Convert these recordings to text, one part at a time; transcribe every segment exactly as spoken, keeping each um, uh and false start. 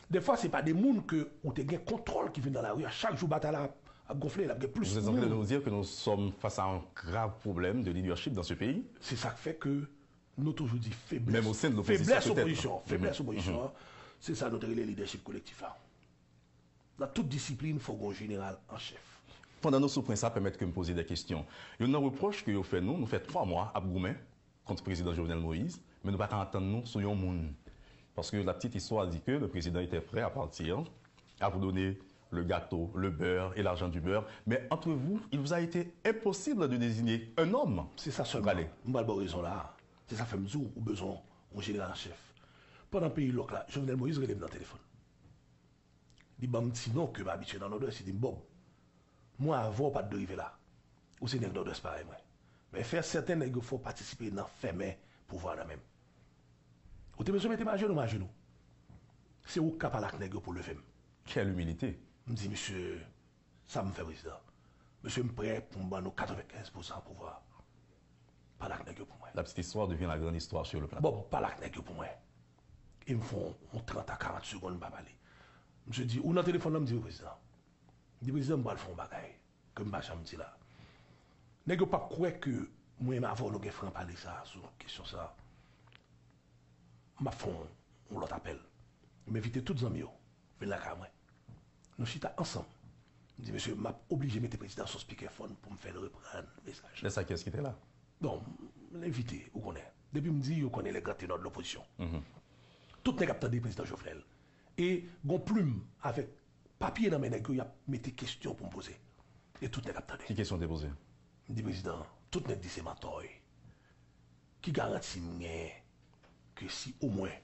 Dèfwa, se pa de moun ke ou te gen kontwòl ki vin nan lari a. Chak jou batay la ap, ap gonfle, l ap gen plis moun. Vous êtes en train de nous dire que nous sommes face à un grave problème de leadership dans ce pays. Se sa k fè ke nou toujou di feblès. Menm o sen de lopozisyon, petèt. Feblès opozisyon an, se sa nou te rele lidèchip kolektif la. Nan tout disiplin, fò gen yon jeneral an chèf. Pandan nou sou pwen sa, pèmèt ke m poze de kesyon. Youn nan repwòch ke yo fè nou, nou fè twa mwa ap goumen kont prezidan Jovenel Moïse, men nou pa ka antann nou sou yon moun. Paske la petite histoire dit que le président était prêt à partir, à vous donner le gâteau, le beurre et l'argent du beurre, mais entre vous, il vous a été impossible de désigner un homme. Se sa sèlman. M pral ba w rezon la a. Se sa fè m di w, ou bezwen yon jeneral an chèf. Pandan peyi lòk la, Jovenel Moïse rele m nan telefòn. Li ban m ti non ke m abitye nan Nòdwès, li di m, Bob, mwen avè w pa t dwe rive la. Ou se nèg Nòdwès parèy mwen. Men fè sèten nèg yo fè w patisipe nan fèmen pouvwa nan men m. Ou te bezwen mete m ajenou, m ajenou. Se ou k ka pale ak nèg yo pou leve m. Quelle humilité! M di, Mesye, sa m fè, prezidan? Mesye, m prè pou m ban nou katrevenkenz pousan pouvwa. Pale ak nèg yo pou mwen. La petite histoire devient la grande histoire sur le plateau. Bob, pale ak nèg yo pou mwen. E m fè yon trant a karant segonn m pa pale. Misye di, ou nan telefòn nan? M di, wi, prezidan. M di, prezidan, m pral fè yon bagay ke m pa janm di la. Nèg yo p ap kwè ke mwen menm avè w nou gen franpale sa a sou kesyon sa a. M ap fè yon, yon lòt apèl. M envite tout zanmi yo vin lakay mwen. Nou chita ansanm. M di, mesye, m ap oblije mete prezidan sou speakerphone pou m fè l reprann mesaj. Lè sa, kiyès ki te la? Bon, m envite, ou konnen. Depi m di, yo konnen les grands ténors de l'opposition. Tout nèg ap tande prezidan Jovenel. E gon plim avèk papye nan men nèg yo, y ap mete kesyon pou m poze. E tout nèg ap tande. Ki kesyon w te poze? M di, prezidan, tout nèg di se mantò w ye. Ki garanti m genyen ke si omwen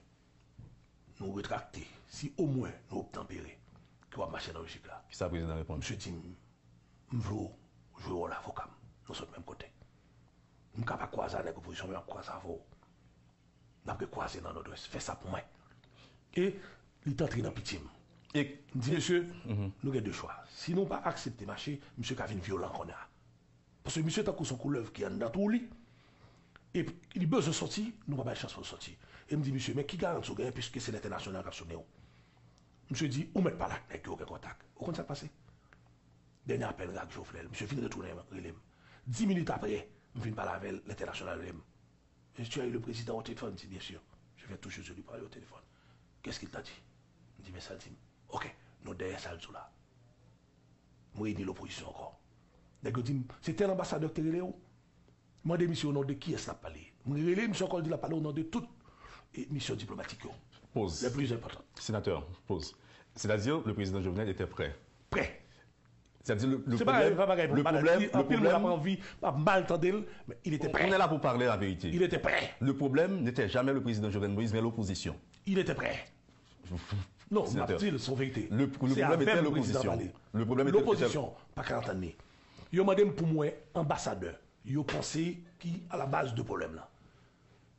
nou retrakte, si omwen nou obtanpere, ke w ap mache nan lojik la? Kisa prezidan reponn? Misye di m, m vle w jwe wòl avoka m. Nou sot menm kote. M ka pa kwaze ak nèg opozisyon, men m ap kwaze avè w. N ap rekwaze nan Nòdwès. Fè sa pou mwen. E li t antre nan pitye m. E m di, mesye, nou gen de chwa. Si nou pa aksepte mache, misye ka vin vyolan kounye a. Paske misye tankou se yon koulèv ki anndan twou li. E li bezwen sòti, nou pa bay chans pou l sòti. E m di, misye, men ki garanti w genyen, piske se lentènasyonal k ap sonnen w? Misye di, ou mèt pale ak nèg yo, gen kontak. Ou konn sa k pase? Dènye apèl ak Jovenel, misye vin retounen rele m. Dis minit apre, m vin pale avè l, lentènasyonal rele m. Est-ce que tu as eu le président au téléphone? M di, bien sûr. Je viens tout juste de lui parler au téléphone. Qu'est-ce qu'il t'a dit? M di, men sa l di m. Ok, nou dèyè sa l di w la. M reyini lopozisyon ankò. Nèg yo di m, se tèl anbasadè ki te rele w? Mande misye o non de kiyès l ap pale. M rele misye ankò, l di l ap pale o non de tout, e, misyon diplomatik yo. Pause. Les plus importantes. Sénateur, pause. C'est-à-dire, le président Jovenel était prêt. Prêt. C'est-à-dire, le, le problème, le problème, le problème, anpil moun ap anvi, ap mal tande l, men il était prêt. On est là pour parler la vérité. Il était prêt. Le problème n'était jamais le président Jovenel Moïse, mais l'opposition. Il était prêt. Non, m ap di l, se yon verite. Le, le problème était l'opposition. Le problème était, était... Lopozisyon pa ka antann li. Yo mande m pou m wè anbasadè yo panse ki a la baz de pwoblèm nan.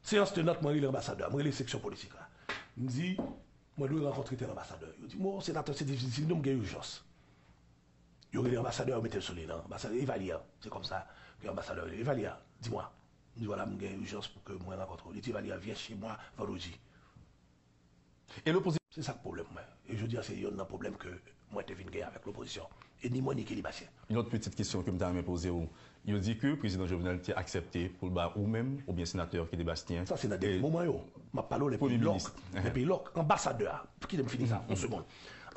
Seyans tenant, mwen rele anbasadè a, mwen rele seksyon politik la. M di, mwen dwe rankontre tèl anbasadè. Yo di m, o, senatè, se difisil, non, m gen ijans. Yo rele anbasadè a, yo mete l sou liy lan. Anbasadè, Evalya, se konsa ke anbasadè a rele. Evalya, dis-moi. M di, vwala, m gen ijans pou ke mwen rankontre w. Li di, Evalya, viens chez moi vendredi. E lopozisyon? Se sa k pwoblèm mwen. E jodi a, se yonn nan pwoblèm ke mwen te vin gen avèk lopozisyon. E ni mwen, ni Kelly Bastien. Yon lòt pitit kesyon ke m ta renmen poze w. Yo di ke prezidan Jovenel te aksepte pou l ba ou menm oubyen senatè Kelly Bastien. Sa se nan dènye moman yo. M ap pale w lè peyi lòk. Lè peyi lòk. Anbasadè a, kite m fini sa, yon segonn.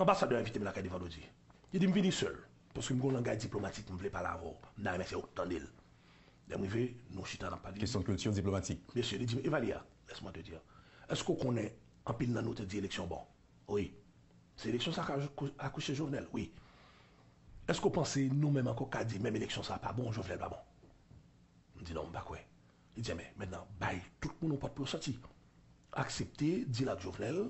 Anbasadè a envite m lakay li vandredi. Li di m vini sèl, paske m gen yon langaj diplomatik m vle pale avè w. M ta renmen se ou k tande l. Lè m rive, nou chita, n ap pale. Kesyon kilti diplomatik. Mesye, li di m, Evalya, laisse-moi te dire, èske w konnen anpil nan nou te di eleksyon bon? Wi. Se eleksyon sa k akouche Jovenel? Wi. Èske w panse nou menm ankò ka di menm eleksyon sa pa bon, Jovenel pa bon? M di non, m pa kwè. Li di, enben, mentnan, bay tout moun yon pòt pou yo sòti. Aksepte, deal ak Jovenel,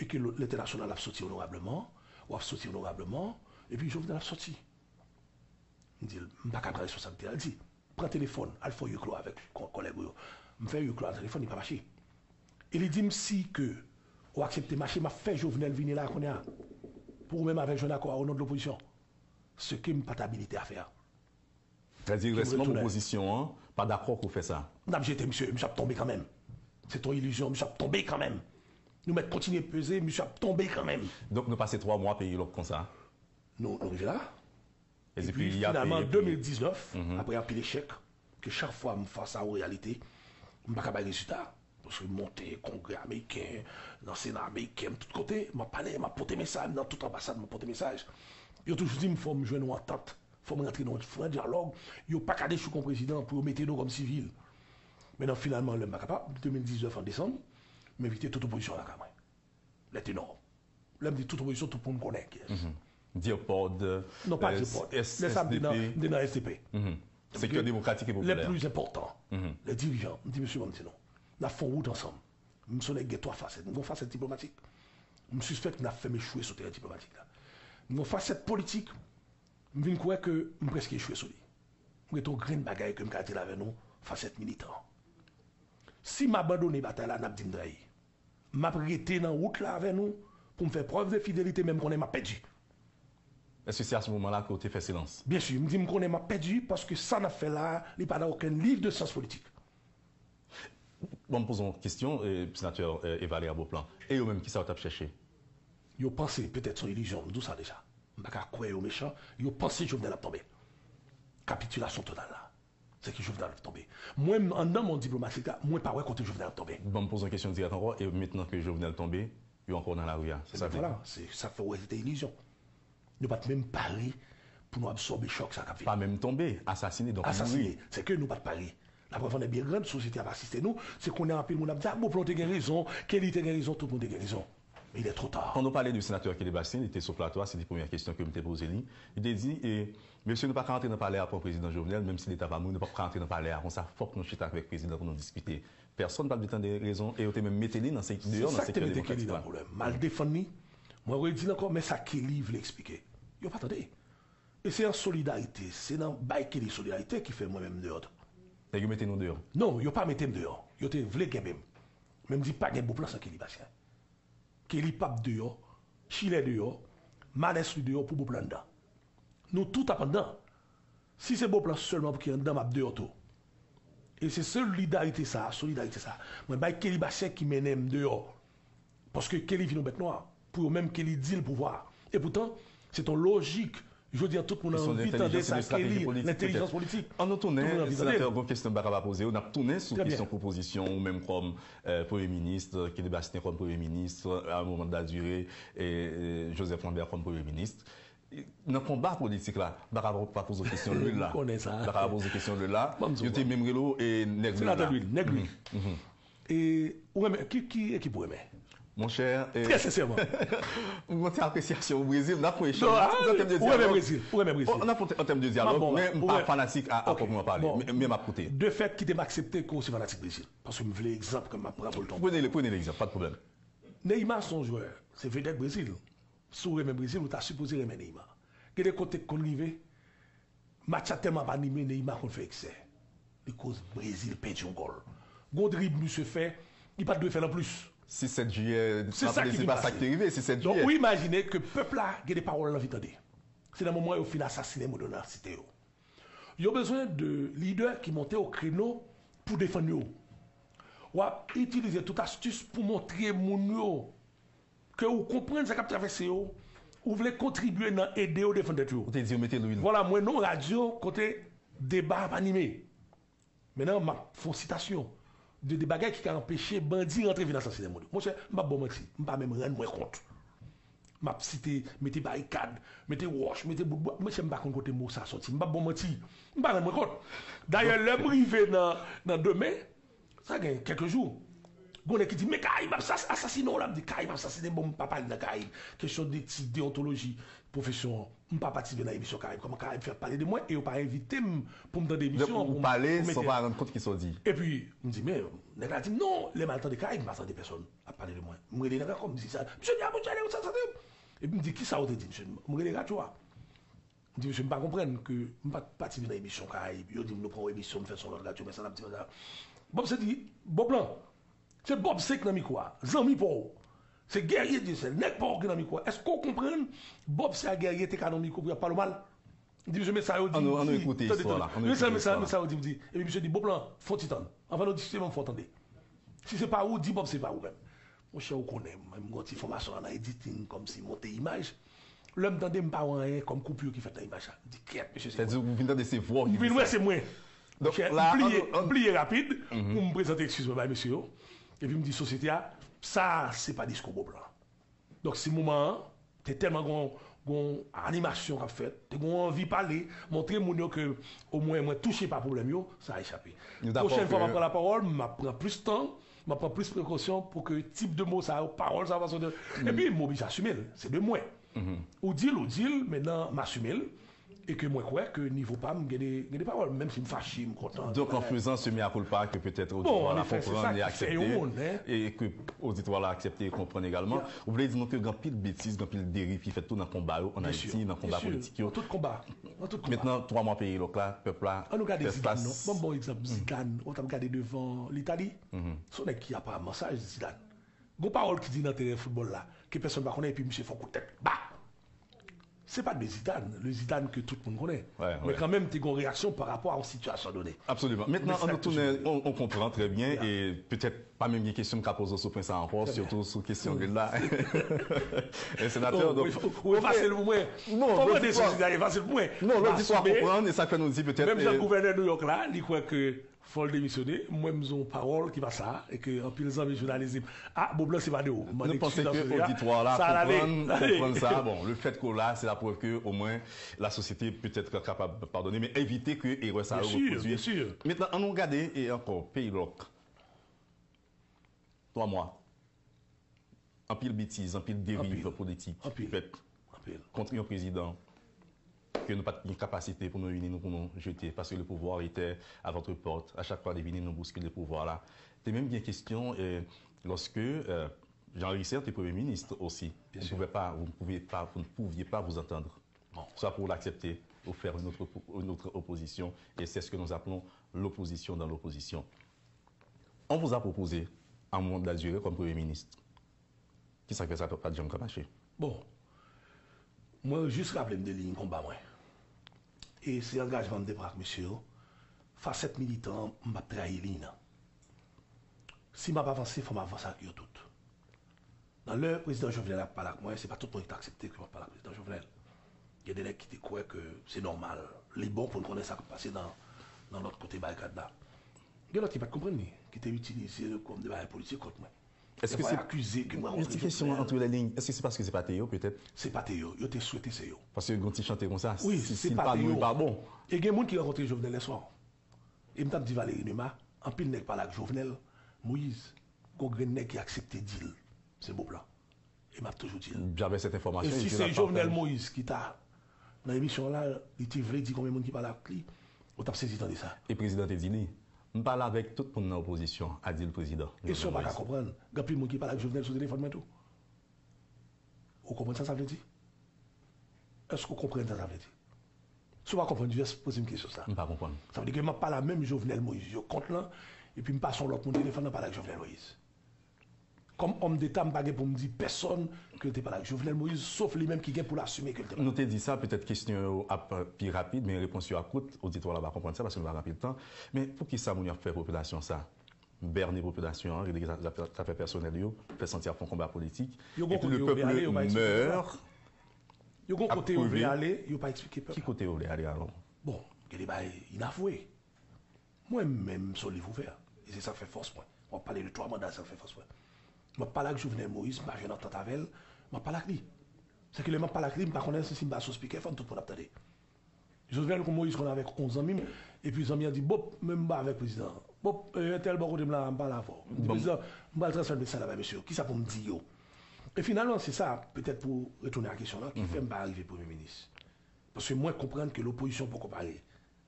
e ke lentènasyonal ap sòti onorableman, w ap sòti onorableman, epi Jovenel ap sòti. M di l, m pa ka pran responsablite a. L di, pran telefòn, al fè huis clos avèk kò-, kòlèg ou yo. M fè huis clos a telefòn, li pa mache. E li di m si ke ou aksepte mache, m ap fè Jovenel vini la kounye a. Pou ou menm avè l jwenn akò a o non de lopozisyon. Ce que m pa t abilite a fè a. Sa di rès manm opozisyon an pa dakò pou fè sa. N ap jete misye, misye ap tonbe kanmenm. Se t on ilizyon, misye ap tonbe kanmenm. Nou mèt kontinye peze, misye ap tonbe kanmenm. Donk nou pase twa mwa peyi lòk konsa. Nou, nou rive la. Epi finalman, de mil diznèf, apre anpil echèk, ke chak fwa m fas a yon reyalite, m pa ka bay rezilta. Paske m monte Kongrè ameriken, nan Sena ameriken, m tout kote, m ap pale, m ap pote mesaj, m nan tout anbasad, m ap pote mesaj. Yo toujou di m fò m jwenn yon antant, fò m rantre nan yon fran dyalòg. Yo pa ka dechouke yon prezidan pou yo mete nou kòm sivil. Men nan finalman, lè m pa kapab, de mil diznèf an desanm, m envite tout opozisyon an lakay mwen. Lè Tenò. Lè m di tout opozisyon, tout moun konnen kiyès. Dear Pod, non, pa Dear Pod. Lè sa m te nan, m te nan S D P. Sektè Demokratik e Popilè. Lè pli enpòtan. Lè dirijan, m di mesye, ban m di nou. N ap fè yon wout ansanm. M se yon nèg gen twa fasèt. M gen yon fasèt diplomatik. M sispèk n ap fè m echwe sou teren diplomatik la. M gen yon fasèt politik. M vin kwè ke m prèske echwe sou li. M gen yon grenn bagay ke m ka di l avè nou, fasèt militan. Si m abandone batay la, n ap di m trayi. M ap rete nan wout la avè nou pou m fè prèv de fidelite, men m konnen m ap pèdi. Èske se a se moman la ke w te fè silans? Byen si, m di m konnen m ap pèdi paske sa n ap fè la a, li pa nan okenn liv de syans politik. Bon, m poze yon kesyon, eh, senatè, eh, Evaléa Beauplan. E yo menm, kisa yo t ap chèche? Yo panse, petèt se yon ilizyon, m di w sa deja. M pa ka kwè yo mechan, yo panse Jovenel ap tonbe. Kapitilasyon total la. Se ke Jovenel ap tonbe. Mwen, anndan mond diplomatik la, mwen pa wè kote Jovenel ap tonbe. Bon, m poze yon kesyon dirèk ankò, e mentnan ke Jovenel tonbe, yo ankò nan lari a. Se sa vle di? Vwala, se sa k fè w wè se te ilizyon. Nou pa t menm pare pou nou absòbe chòk sa k ap vini. Pa menm tonbe, asasine, donk mouri. Asasine. Se ke nou pa t pare. Laprèv an è byen grann, sosyete a pa asiste nou. Se kounye a anpil moun ap di, a, Beauplan te gen rezon, Kelly te gen rezon, tout moun te gen rezon. Men il est trop tard. Pandan w pale de senatè Kelly Bastien, li te sou plato a, se te premyè kesyon ke m te poze li. Li te di, e, mesye, nou pa ka rantre nan palè a pou prezidan Jovenel, menm si leta pa mouri, nou p ap ka rantre nan palè a konsa, fòk nou chita avèk prezidan pou nou diskite. Pèsonn pa t vle tande rezon, e yo te menm mete li nan sek-, deyò nan sektè demokratik la. Se sa k te mete Kelly nan pwoblèm. M al defann li, mwen redi l ankò, men sa Kelly vle eksplike. Yo pa tande. E se an solidarite, se nan bay Kelly solidarite ki fè mwen menm m deyò tou. Nèg yo mete nou deyò? Non, yo pa mete m deyò. Yo te vle kenbe m. Men m di pa gen Beauplan san Kelly Bastien. Kelly p ap deyò, Chilè deyò, Manès li deyò pou Beauplan anndan. Nou tout ap anndan. Si se Beauplan sèlman pou ki anndan, m ap deyò tou. E se solidarite sa, solidarite sa. Mwen bay Kelly Bastien ki mennen m deyò. Paske Kelly vin yon bèt nwa. Pou yo menm, Kelly di l pouvwa. E poutan, se t on lojik. Jodi a, tout moun anvi tande sa Kelly, lentèlijans politik. An nou tounen, senatè, gon kesyon m pa kapab poze w. N ap tounen sou kesyon pwopozisyon ou menm kòm, eh, premye minis, Kelly Bastien kòm premye minis, Armand Daduré, e, e, Joseph Lambert kòm premye minis. Nan konba politik la, m pa ka pa poze w kesyon lwil la. M pa ka pa poze w kesyon lwil la. Yo te menm rele w, e, nèg lwil la. Senatè lwil, nèg lwil. E ou renmen, ki, ki ekip ou renmen? Monchè, e, trè sensèman, mwen te apresyasyon ou Brezil, n ap pran echanj. An tèm de dyalòg, ou renmen Brezil, ou renmen Brezil. An tèm de dyalòg, men m pa fanatik a, a pwòpwèman pale. Men, men m ap koute. De fèt, kite m aksepte ke w se fanatik Brezil. Paske m vle egzanp ke m ap pran pou l tonbe. Prenez le, prenez l'exemple, pas de problème. Neymar se yon jwè, se vedèt Brezil. Si w renmen Brezil, ou ta sipoze renmen Neymar. Gen de kote k konn rive, match la tèlman ap anime, Neymar konn fè eksè. Li koz Brezil pèdi yon gòl. Gon drib misye fè, li pa t dwe fè l anplis. Sis sèt jiyè, se pa sa k te rive, sis sèt jiyè. Donk, ou imajine ke pèp la gen de pawòl l anvi tande. Se nan moman yo fin asasinen moun yo nan site yo. Yo bezwen de lidè ki monte o kreno pou defann yo. W ap itilize tout astis pou montre moun yo ke ou konprann sa k ap travèse yo, ou vle kontribye nan ede yo defann tèt yo. Ou te di yo mete lwil. Vwala, mwen nan radyo kote deba ap anime. Mentnan, m ap fè yon sitasyon de, de bagay ki ka anpeche bandi rantre vin asasinen moun. Monchè, m p ap ba w manti, m pa menm rann mwen kont. M ap site, mete barikad, mete wòch, mete bout bwa. Monchè, m pa konn kote mo sa soti. M p ap ba w manti. M pa rann mwen kont. Dayè, lè m rive nan, nan demen, sa gen kèk jou, gon nèg ki di, men Karayib ap sas-, asasinen w la. M di, Karayib ap sasinen, bon, m pa pale nan Karayib. Kesyon de etik, deontoloji, pwofesyon an. M pa patisipe nan emisyon Karayib. Kòman Karayib fè ap pale de mwen e yo pa envite m pou m tande emisyon an, pou m, pou m ede. Donk, ou pale san pa rann kont ki sa w di. Epi, m di, men, nèg la di m, non, lè m al tande Karayib, m pa tande pèsonn ap pale de mwen. M rele nèg la ankò, m di sa. Misye di, a, monchè, nèg yo sa, sa, sa. Epi m di, kisa w te di, misye? M rele radyo a. M di, mesye, m pa konprann ke m pa t patisipe nan emisyon Karayib. Yo di m nou pran yon emisyon, m fè sou lòt radyo, men sa n ap di la. Bob se di, Bob lan. Se Bob se k nan mikwo a. Zanmi pa w. Se Guerrier Dieuseul, nèg pa w ki nan mikwo a. Èske w konprann Bob se a Guerrier te ka nan mikwo pou y ap pale w mal? M di, mesye, men sa yo di m di. Tande, tande. Men sa, men sa, men sa yo di m di. Epi misye di, Bob lan, fè yon ti tann. Anvan nou diskite, ban m fè w tande. Si se pa ou, di Bob se pa ou menm. Monchè, ou konnen, mwen, m gon ti fòmasyon an editing, kòmsi monte imaj. Lè m tande, m pa wè anyen kòm koupi ki fèt nan imaj la. M di, kèt, mesye, se Sèdi mwen. Ou vin tande se vwa M vin wè se mwen. Donk, la, m pliye, m pliye rapid pou m prezante eskiz mwen bay mesye yo. Epi m di sosyete a, sa se pa diskou Bob lan. Donk, si moman an, te tèlman gon, gon animasyon k ap fèt, te gon anvi pale, montre moun yo ke omwen mwen touche pa pwoblèm yo, sa a echape. Pwochèn fwa m ap pran lapawòl, m ap pran plis tan, m ap pran plis prekosyon pou ke tip de mo sa yo, pawòl sa yo pa soti. Epi, m oblije asime l. Se de mwen. Ou di l, ou di l, men nan m asime l. E ke mwen kwè ke nivo pa m gen de, gen de pawòl, menm si m fache, m kontan. Donk, an fezan se mea culpa ke petèt oditwa la konprann e aksepte, e ke oditwa la aksepte e konprann egalman. Ou vle di nou ke gen anpil betiz, gen anpil deriv ki fèt tou nan konba yo ann Ayiti, nan konba politik yo. Nan tout konba. Nan tout konba. Mentnan, twa mwa peyi lòk la, pèp la. Ann nou gade Zidane, non? Ban m ba w egzanp. Zidane, ou t ap gade devan Litali. Se yon nèg ki aparaman saj, Zidane. Gon pawòl ki di nan teren foutbòl la, ke pèsonn pa konnen, epi misye fè yon kout tèt. Ba! Se pa de Zidane, le Zidane ke tout moun konnen. Men kanmenm, te gon reyaksyon pa rapò a yon sitiyasyon done. Absoliman. Mentnan, ann nou tounen, on, on konpran trè byen, e petèt pa menm gen kesyon m ka poze w sou pwen sa ankò, sitou sou kesyon grid la. E senatè, donk. Ou efase l pou mwen. Fò mande sou Zidane efase l pou mwen. Non, lòditwa konprann, e sa k fè nou di petèt. Menm jan gouvènè Nouyòk la, li kwè ke fò l demisyone, mwen m zon pawòl ki pa sa, e ke anpil zanmi jounalis di m, a, Bob lan se pa de ou. Mande Nou panse ke oditwa la konprann, konprann sa. Bon, le fèt ke w la, se laprèv ke omwen lasosyete petèt kapab padone, men evite ke erè sa yo repwodui. Mentnan, ann nou gade e ankò, peyi lòk. Twa mwa. Anpil betiz, anpil deriv politik ki fèt kont yon prezidan ke nou pa t gen kapasite pou nou ini nou, pou nou jete, paske le pouvoir était à votre porte. A chak fwa li vini, nou bouskile pouvwa la. Te menm gen kesyon, eh, lòske eh, Jean Ricert te premye minis osi. Vous ne pouvez pas, vous ne pouviez pas, vous ne pouviez pas vous entendre. Soit pour l'accepter ou faire une autre, une autre opposition, et c'est ce que nous appelons l'opposition dans l'opposition. On vous a proposé Armand Lazuré comme Premier ministre. Kisa k fè sa pa t janm ka mache? Bon, mwen jis raple m de liy konba mwen. E se angajman m te pran ak mesye yo. Fasèt militan an, m p ap trayi liy nan. Si m ap avanse, fò m avanse ak yo tout. Nan lè prezidan Jovenel ap pale ak mwen, se pa tout moun ki t aksepte ke m ap pale ak prezidan Jovenel. Gen de nèg ki te kwè ke se nòmal. Li bon pou n konnen sa k ap pase nan, nan lòt kote barikad la. Gen lòt ki pa t konprann li, ki te itilize l kòm de bagay politik kont mwen. Èske se akize ke mwen rankontre Jovenel? Yon ti kesyon entre les lignes. Èske se paske se pa te yo, petèt? Se pa te yo. Yo te swete se yo. Paske gen yon ti chante konsa, si, si l pa nou, li pa bon. E gen moun ki rankontre Jovenel lèswa. E m t ap di Valéry Numa, anpil nèg pale ak Jovenel Moïse, gon grenn nèg ki aksepte di l, se Bob lan. E m ap toujou di l. J'avais cette information. E si se Jovenel Moïse ki ta nan emisyon an la, li te vle di konbyen moun ki pale ak li, ou t ap sezi tande sa. E prezidan te di li, m pale avèk tout moun nan opozisyon, a di l prezidan. E si w pa ka konprann, gen anpil moun ki pale ak Jovenel sou telefòn mwen tou. Ou konprann sa sa vle di? Èske w konprann sa sa vle di? Si w pa konprann, jis poze m kesyon sa. M pa konprann. Sa vle di ke m ap pale a menm Jovenel Moïse yo kont lan, epi m pase yon lòt moun telefòn nan pale ak Jovenel Moïse. Kòm òm deta, m pa gen pou m di pèsòn ke l te pale ak Jovenel Moïse, sof li menm ki gen pou l asime ke l te pale. Nou te di sa, petèt kesyon yo ap pi rapid, men repons yo ap kout. Oditwa la va konprann sa, paske nou pa gen anpil tan. Men poukisa moun yo ap fè popilasyon sa? Bène popilasyon an, rele zafè pèsonèl yo, fè santi ap fè yon konba politik. Epi le peuple meurt. Yo gon kote yo vle ale, yo pa eksplike pèp la. Ki kote yo vle ale alò? Bon, gen de bagay inavwe. Mwen menm, m se yon liv ouvè. E se sa k fè fòs mwen. M ap pale de twa manda, sa k fè fòs mwen. M ap pale ak Jovenel Moïse, m pa jwenn antant avè l, m ap pale ak li. Sèke lè m ap pale ak li, m pa konnen si m pa sou spikèfòn, tout moun ap tande. Jovenel Moïse konn avèk yon zanmi m, epi zanmi an di, Bob, men m pa avèk prezidan an. Bob, entèl bò kote m la, m pale avè w. M di, prezidan, m pral transmèt mesaj la bay mesye yo. Kisa pou m di yo? E finalman, se sa, petèt pou retounen a kesyon lan, ki fè m pa rive premye minis. Paske mwen konprann ke lopozisyon poko pare.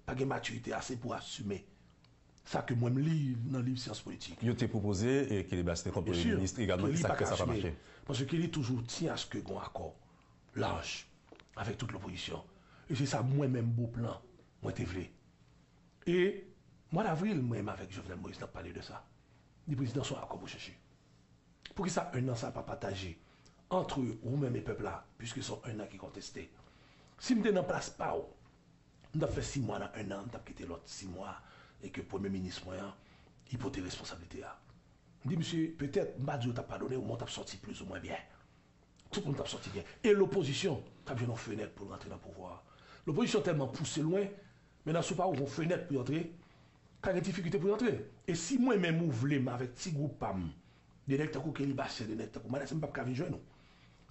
Pa gen matirite ase pou asime sa ke mwen m li nan liv syans politik. Yo te pwopoze Kelly Bastienne kòm premye minis egalman, kisa k fè sa pa mache? Paske Kelly toujou tyen aske gon akò laj avèk tout lopozisyon. E se sa mwen menm Bob lan, mwen te vle. E mwa davril, mwen menm avèk Jovenel Moïse n ap pale de sa. Li prezidan se yon akò pou chèche. Poukisa enn an sa pa pataje ant ou menm e pèp la, piske se yon enn an ki konteste? Si m te nan plas pa w, m t ap fè sis mwa nan enn an, m t ap kite lòt sis mwa e ke premye minis mwen an, li pote responsablite a. M di, "Misye, petèt, m pa di yo t ap padone w, men w t ap sòti plizoumwen byen." Tout moun t ap sòti byen. E lopozisyon t ap jwenn yon fenèt pou l rantre nan pouvwa a. Lopozisyon tèlman pouse lwen, men nan sou pa ou gon fenèt pou y antre, ka gen difikilte pou y antre. E si mwen menm ou vle m avèk ti gwoup pa m, de nèg tankou Kelly Bastien, de nèg tankou Manasseh, m p ap ka vin jwenn ou.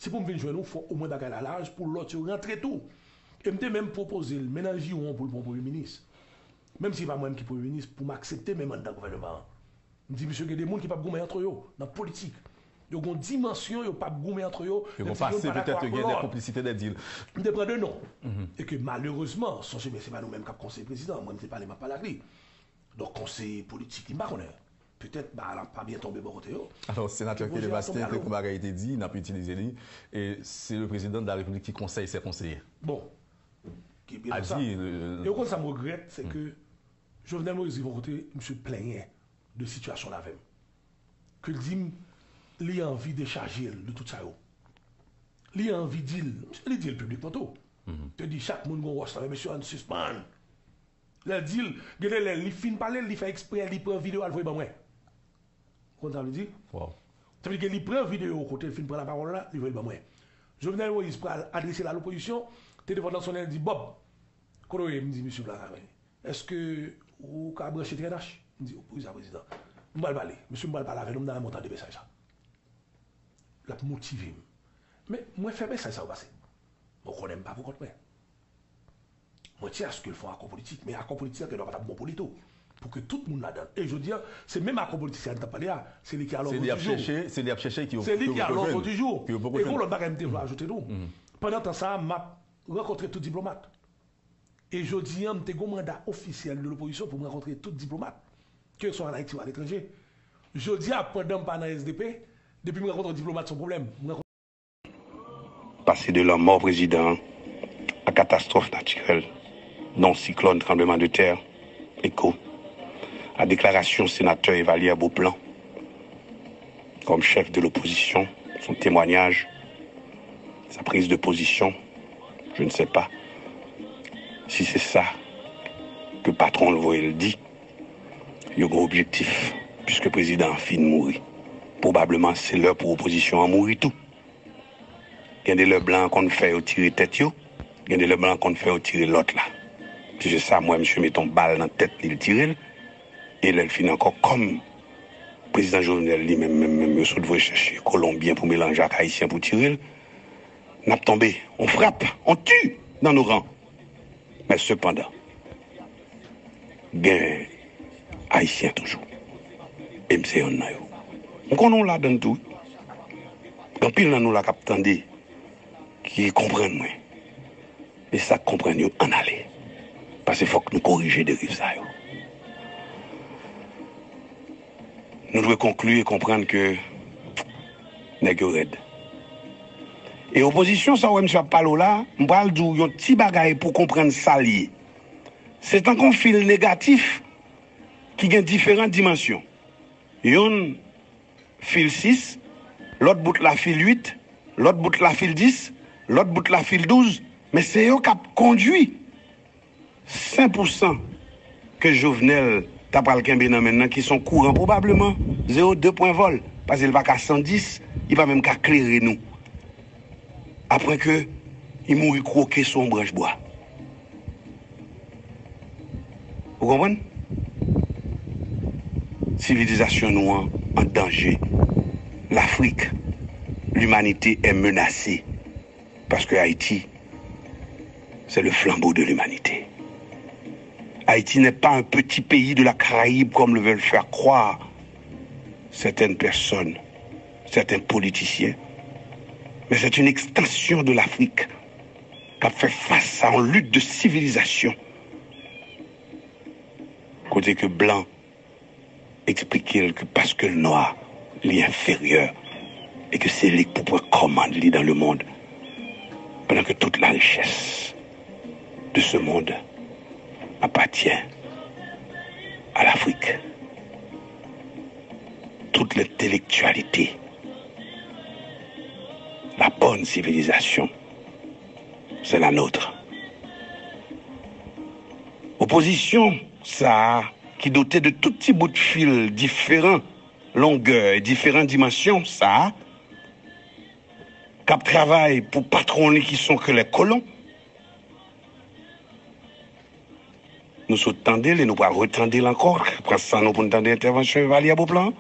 Si pou m vin jwenn ou, fò omwen bagay la laj pou lòt yo rantre tou. E m te menm pwopoze l, men nan jiwon pou l pran premye minis. Menm si e pa mwen menm ki premye minis, pou m aksepte menm anndan gouvènman an. M di, "Misye, gen de moun ki p ap goumen antre yo nan politik. Yo gon dimansyon, yo p ap goumen antre yo, menm si youn pa dakò ak lòt." Yo gon pase, petèt yo gen de konplisite, de dil. M te pran de non. E ke malerezman, sonje byen, se pa nou menm k ap konseye prezidan. Mwen, m te pale, m ap pale ak li. Donk, konseye politik, li, m pa konnen. Petèt, ba, la pa byen tonbe bò kote yo. Alò, senatè Kelly Bastien te gon bagay li te di, n ap itilize li, e se le président de la République qui conseille ses conseillers. Bon, ki byen konsa. E ou konn sa m regrèt, se ke Jovenel Moïse rive yon kote, misye plenyen de sitiyasyon l avè m. Ke l di m, li anvi dechaje l de tout sa yo. Li anvi di l, misye li di l piblikman tou. Te di chak moun gon wòch nan men, mesye, ann sispann. Lè l di l, gen de lè li fin pale, li fè eksprè, li pran videyo al voye ban mwen. Ou konn sa vle di? Sa vle di ke li pran videyo kote l fin pran lapawòl la, li voye l ban mwen. Jovenel Moïse pral adrese l a lopozisyon, telefòn nan sonnen, l di, "Bob, kote w ye?" M di, "Misye, m la travay." "Èske ou ka branche T N H?" M di, "Wi sa, prezidan." M pral pale. Mesye, m pral pale avè nou, m ta renmen w tande mesaj sa. L ap motive m. Men, mwen fè mesaj sa yo pase. Mwen konnen m pa pou kont mwen. Mwen tye aske l fè yon akò politik, men akò politik sa gen dwa pa t ap bon pou li tou. Pou ke tout moun ladan l. E jodi a, se menm akò politik sa n t ap pale a, se li ki a lòd di jou. Se li k a lòd di jou. E gon lòt bagay m te vle ajoute tou. Pandan tan sa a, m ap rankontre tout diplomat. E jodi a, m te gon manda ofisyèl de lopozisyon pou m rankontre tout diplomat, ke swa an Ayiti ou aletranje. Jodi a, pandan m pa nan S D P, depi m rankontre yon diplomat, se yon pwoblèm. M rankontre. Pase de lanmò prezidan an a katastwòf natirèl, non siklòn, tranbleman de tè, eko, a deklarasyon senatè Evalière Beauplan kòm chèf de lopozisyon, son temwanyaj, sa prise de position, je ne sais pas si c'est ça que patron l voye l di. Yo gen objektif, piske prezidan an fin mouri. Pwobableman, se lè pou opozisyon an mouri tou. Gen de lè blan an konn fè yo tire tèt yo, gen de lè blan an konn fè yo tire lòt la. Se sa m wè, misye mete yon bal nan tèt li, l tire l. E lè l fini ankò, kòm prezidan Jovenel li menm, menm, menm, yo sot voye chèche Kolonbyen pou melanje ak Ayisyen pou tire l, n ap tonbe, on frappe, on tue dans nos rangs. Men sepandan, gen Ayisyen toujou. E m se yonn nan yo. M konnen w ladan l tou, wi. Gen anpil nan nou la k ap tande, ki konprann mwen. E sa k konprann yo, ann ale. Paske fòk nou korije deriv sa yo. Nou dwe konkli e konprann ke nèg yo rèd. E opozisyon sa w wè misye ap pale w la, m pral di w yon ti bagay pou w konprann sa l ye. Se tankou yon fil negatif ki gen diferan dimansyon. Yonn fil sis, lòt bout la fil uit, lòt bout la fil dis, lòt bout la fil douz, men se yo k ap kondui. Sen pou san ke Jovenel ta pral kenbe nan men l nan, ki se yon kouran pwobableman zewo de pwen vòl, paske l pa ka san dis, li pa menm ka klere nou. Apre ke li mouri kwoke sou yon branch bwa. Ou konprann? Sivilizasyon nou an an danje. L'Afrique, l'humanité est menacée. Parce que Haïti, c'est le flambeau de l'humanité. Haïti n'est pas un petit pays de la Caraïbe comme le veulent faire croire certaines personnes, certains politiciens, mais c'est une extension de l'Afrique qui a fait face à une lutte de civilisation. Kote ke blan eksplike l ke paske l nwa, li enferyè e ke se li k pou pran kòmand li dans le monde, pendant que toute la richesse de ce monde appartient à l'Afrique. Toute l'intellectualité, la bonne civilisation, c'est la nôtre. Opozisyon sa a ki dote de tout ti bout fil diferan longè e diferan dimansyon sa a, k ap travay pou patwon li ki son ke lè kolon. Nou sot tande l e nou pral retande l ankò. Pran san nou pou n tande entèvansyon Evalye Beauplan.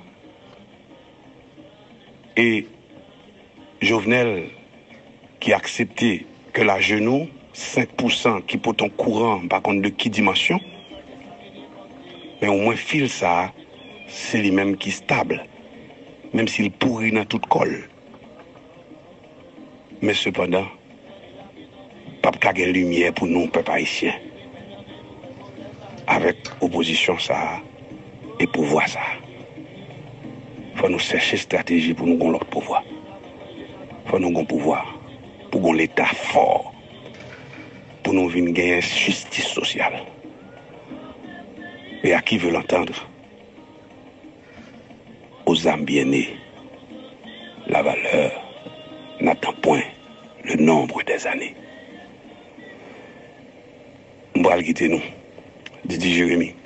E Jovenel ki aksepte ke lajenou senk pousan ki pote yon kouran, m pa konn de ki dimansyon, men omwen fil sa a, se li menm ki stab, menm si l pouri nan tout kò l. Men sepandan, p ap ka gen limyè pou nou, pèp ayisyen, avèk opozisyon sa a e pouvwa sa a. Fò nou chèche estrateji pou nou gon lòt pouvwa. Fò nou gon pouvwa pou gon Leta fò, pou nou vin genyen jistis sosyal. Et à qui veut l'entendre, aux âmes bien-nées, la valeur n'attend point le nombre des années. M pral kite nou. Didi Jeremi.